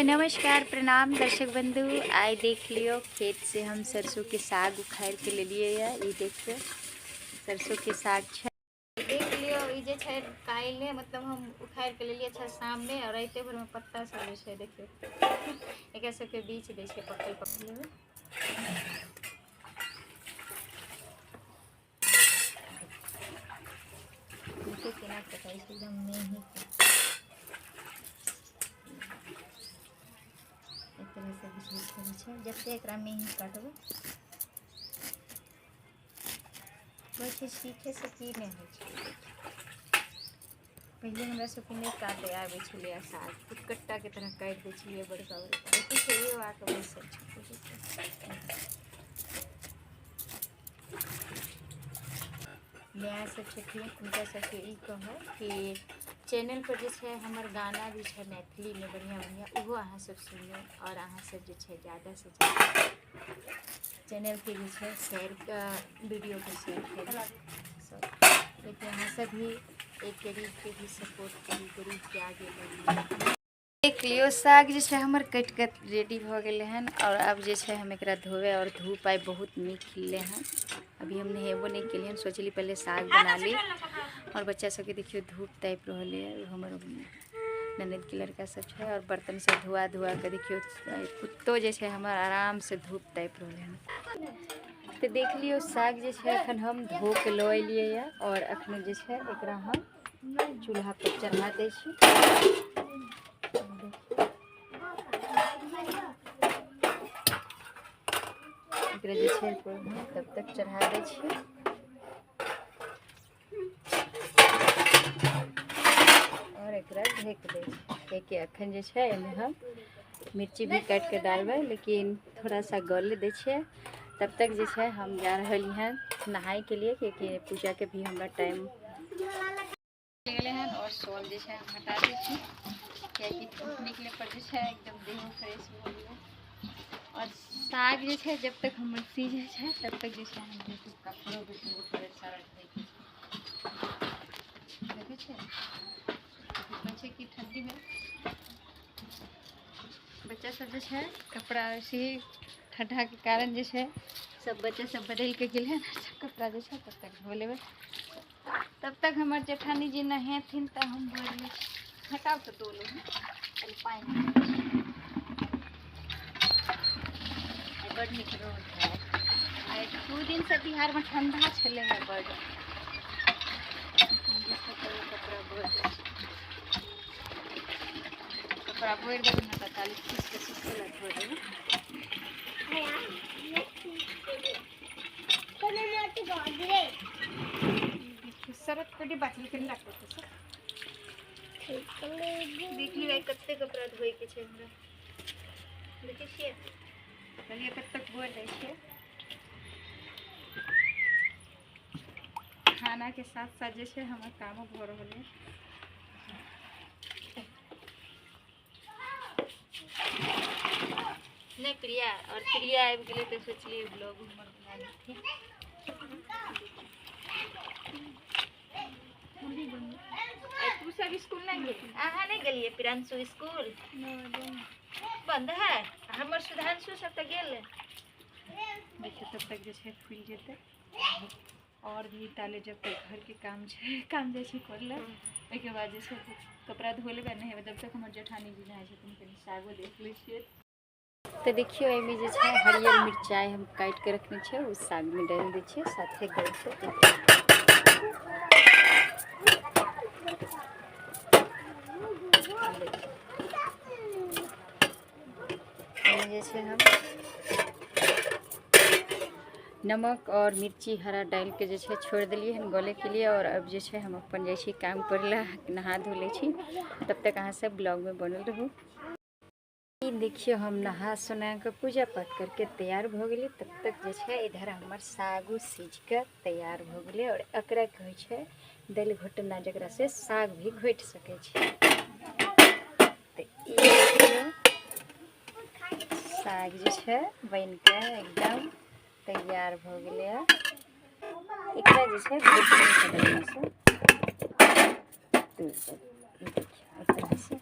तऽ नमस्कार प्रणाम दर्शक बंधु। आइ देख लियौ खेत से हम सरसों के साग उखाड़ि के लेलियै ये। ई देखियौ सरसों के साग छै। देख लियौ ई जे छै काल्हि मतलब हम उखाड़ि के लेलियै छै शाममे और राइते भरमे पत्ता सब जे छै देखियौ एकरा सबके बीछ दै छै पकल पकल। देखियौ केना कटाइ छै एकदम मेही। एक तरहसँ बीछ बीछ कऽ छै जतेक एकरा मेही काटबै। कहै छै सीखैसँ की नहि होइ छै। पहिले हमरा सबके नहि काटै आबै छलैए साग, फुटकट्टाके तरह काटि दै छलियै बड़का बड़का। देखै छियै आके बैसल छै। माय सब छथिन हुनका सबके ई कहब कि चैनल पर जे छै हमर गाना भी छै मैथिलीमे बढ़िआँ बढ़िआँ, ओहो अहाँ सब सुनियौ और अहाँ सब जे छै ज़्यादा से ज़्यादा चैनलके जे छै शेयर वीडियोके शेयर करू सब, लेकिन अहाँ सब भी एक गरीबके भी सपोर्ट करू, गरीबके आगे बढ़ियौ। देख लियौ साग जे छै हमर कटि कऽ रेडी भऽ गेलै हन और अब जे छै हम एकरा धोबै। और धूप आइ बहुत नीक खिललै हन। अभी हम नहेबो नहि केलियै हन, सोचली पहिले साग बना ली। और बच्चा सबके देखियौ धूप तापि रहल यऽ, हमर ननदके लड़का सब छै। और बर्तन सब धोआ धोआ कऽ देखियौ कुत्तो जे छै हमर आराम से धूप तापि रहलै हन। तऽ देख लियौ साग जे छै अखन हम धो के लऽ एलियै यऽ और अखन जे छै एकरा हम चूल्हा पर चढ़ा दै छी। एकरा जे छै तब तक चढ़ा दै छी और एकरा ढकि दै छी, कियाकि अखन जे छै एहिमे हम मिर्ची भी काटि के डालबै, लेकिन थोड़ा सा गले दै छियै। तब तक जे छै हम जा रहली हन नहाय के लिए, कियाकि पूजा के भी हमरा टाइम गेलै हन। और शॉल जे छै हम हटा दै छी, कियाकि धूप निकले पर जे छै एकदम देह फ्रेश भऽ गेलै। और साग जे छै जब तक हमर सीझै छै तब तक जे छै हम कपड़ो भी धोए सारा धोइके छै। देखै छियै कहै छै कि ठण्डीमे बच्चा सब जे छै कपड़ा वैसे ही ठंडा के कारण जे छै सब बच्चा सब बदलि के गेलै हन, सब कपड़ा जे छै तब तक धो लेबै। तब तक हमर जेठानी जी नहेथिन तऽ हम भरि लै छी। हटाउ तऽ डोलो पहिले पानि आइ बड नीक रौद है। आइ 2 दिन से बिहारमे ठंडा छलै है बड। कपड़ा बोरि दै छी, कपड़ा बोरि देबै ने तऽ ताली खींच के सुखै लए धो देबै। सरत कटी बाटली कनी लागतै सर। देख लियौ आइ कते कपड़ा धोइके छै हमरा, देखै छियै। कहलियै कतेक बोरि दै छियै। खाना के साथ साथ जे छै हमर कामो भऽ रहल है। नहि प्रिया और प्रिया आबि गेलै तऽ सोचलियै ब्लॉग हमर बना लेथिन। तू सब स्कूल नहीं गेली? अहाँ नहीं गेलियै प्रियांशु? स्कूल बंद है, हमर सुधांशु सब तऽ गेल। देखियौ तब तक जे छै फुलि जेतै और भी ताले जब तक घर के काम छै काम जाइ छी कर ले। ओहिके बाद जे छै कपड़ा धो लेबै, नहेबै। तब तक हमर जेठानी जी नहाय छथिन, कनि सागो देख लै छियै। तऽ देखियौ एहिमे जे छै हरियर मिरचाइ हम काटि के रखने छियै, ओ सागमे डालि दै छियै साथे गलतै। एहिमे जे छै हम नमक और मिर्ची हरा डालि के जे छै छोड़ि देलियै हन गले के लिए। और अब जे छै हम अपन जाइ छी काम करै लए, नहा धो लै छी। तब तक अहाँ सब ब्लॉगमे बनल रहू। देखियौ हम नहा सोना के पूजा पाठ करके तैयार भऽ गेली। तब तक जे छै इधर हमर सागो सीझ के तैयार भऽ गेलै। और एकरा कहै छै दालि घोटना, जकरा से साग भी घोटि सकै छै। तऽ ई देखियौ साग जे छै बनि के एकदम तैयार भऽ गेलै। एकरा जे छै घोटनी बढ़िआँ से देखियौ एहि तरहसँ।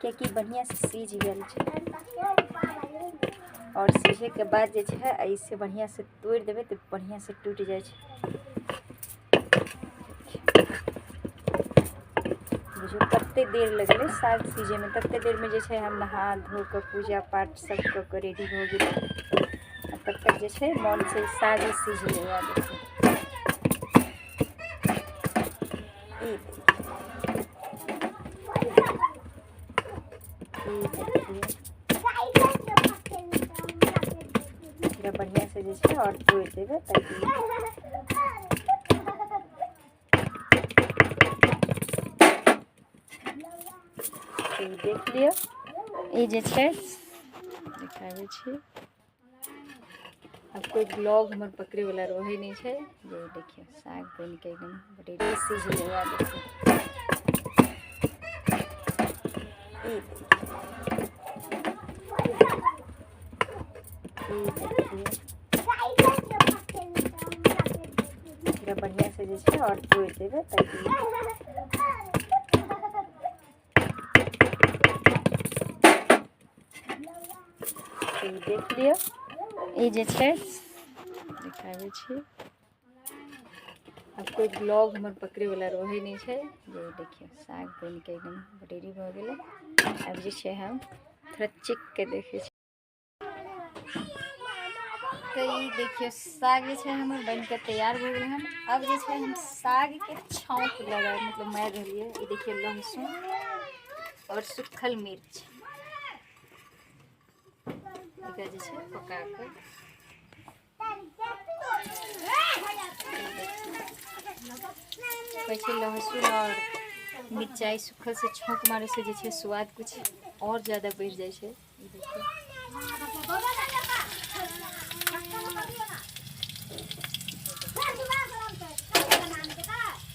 कियाकि बढ़िआँसँ सीझ गेल छै। आओर सीझैके बाद जे छै एहिसँ बढ़िआँसँ तोड़ि देबै तऽ बढ़िआँसँ टूटि जाइ छै। बुझू कते देर लगलै साग सीझैमे, तते देरमे जे छै हम नहा धो कऽ पूजा पाठ सब कऽ कऽ रेडी भऽ गेली। आ तब तक जे छै मोनसँ साग सीझलै। आ देखियौ ई देखियौ एकरा बढ़िआँसँ जे छै आओर तोड़ि देबै ताकि ई देख लिअ। ई जे छै देखाबै छी। आब कोइ ब्लॉग हमर पकड़ैवला रहै नहि छै। जे देखियौ साग बनिके एकदम रेडी सीझलै। आ देखियौ ई देखियौ एकरा बढ़िआँसँ जे छै आओर तोड़ि देबै ताकि ई देख लिअ। ई जे छै देखाबै छी। आब कोइ ब्लॉग हमर पकड़ैवला रहै नहि छै। जे देखियौ साग बनिके एकदम रेडी भऽ गेलै। आब जे छै हम थोड़ा चेक के देखै छी। तऽ ई देखियौ साग जे छै हमर बनिके तैयार भऽ गेलै हन। आब जे छै हम सागके छौंक लगा मतलब मारि रहलियै। ई देखियौ लहसुन आओर सुखल मिर्च एकरा जे छै पका कऽ कहै छै लहसुन आओर मिरचाइ सुखल से छौंक मारै से जे छै स्वाद कुछ आओर ज्यादा बढ़ि जाइ छै। ई देखियौ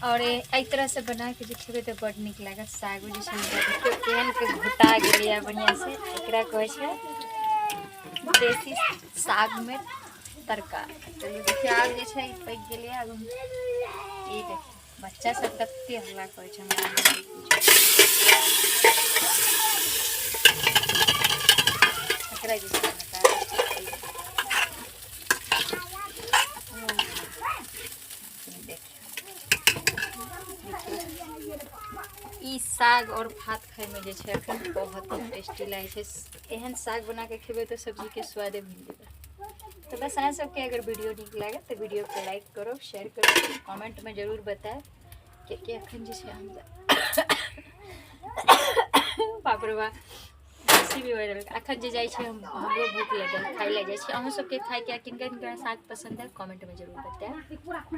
आओर एहि तरहसँ बनाके जे खेबै तऽ बड्ड नीक लागत। सागो जे छै देखियौ केहन के घोटा गेलैए बढ़िआँसँ। एकरा कहै छै देसी सागमे तड़का। चलू देखियौ आब जे छै पकि गेलैए। आब हम ई देखियौ बच्चा सब कते हल्ला करै छै हमरा। एकरा जे छै ई साग और भात खाइमे जे छै अखन बहुत टेस्टी लागै छै। एहन साग बना के खेबै तऽ सब्जीके स्वादे भूलि जेबै। तऽ बस अहाँ सबके अगर वीडियो नीक लागत तऽ वीडियोके लाइक करो, शेयर करो, कमेंटमे जरूर बतायब। कियाकि अखन जे छै हम बाप रे बा हँसी भी होइ रहल। अखन जे जाइ छै हम हमरो भूख लगल, खाइ लए जाइ छी। अहूँ सबके खाइके किनका किनका साग पसन्द है कमेंटमे जरूर बतायब।